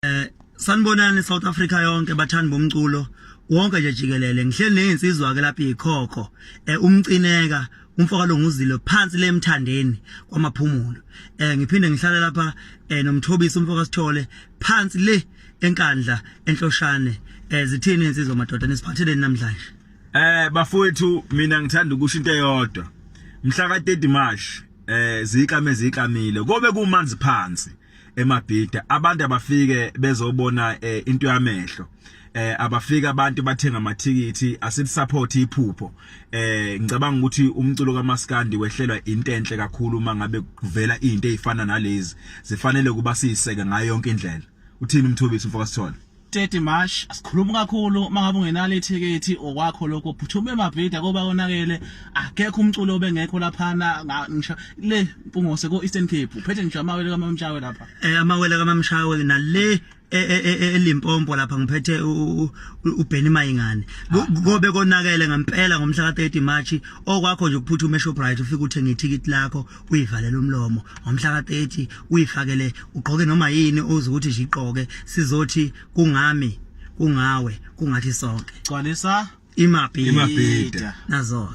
Eh sanibonani South Africa yonke bathandi bomculo wonke nje jikelele ngihleli nezinsizwa ke lapha ikhokho eh umcineka umfoka longuzilo phansi lemthandeni kwamaphumulo eh ngiphinde ngihlale lapha eh nomthobisi umfoka sithole phansi le enkandla enhloshane eh zithini insizwa madoda nisiphatheleni namhlanje Eh bafowethu mina ngithanda ukusho into eyodwa mhla ka 30 March eh zikame zikamile kobe kumanzi phansi emabhida abantu abafike bezobona eh, into yamehlo eh abafika abantu bathenga amathikithi asithi support iphupho eh ngicabanga ukuthi umculo kaMaskandi wehlelwa into enhle kakhulu uma ngabe kuvela izinto ezifana nalezi zifanele kuba siyiseke ngayo yonke indlela uthini umthobisi mfoka Sithole 30 March asikhulumi kakhulu mangabe ungenalo ithikithi okwakho lokho phuthuma emabhida koba konakele akekho umculo obengekho laphana ngisho le mpungose ko Eastern Cape uphethe ngisho amawele kamamshawe lapha eh amawele kamamshawe nale e, e, e, eLimpopo lapha ngiphethe uBenny Mayingane kobe konakele ngempela ngomhla ka30 March okwakho nje ukuphuthuma eShoprite ufike uthenge ithikithi lakho uyivalele umlomo ngomhla ka30 uyifakele ugqoke noma yini ozi ukuthi nje igqoke sizothi kungami kungawe kungathi sonke gcwalisa imabhida imabhida nazo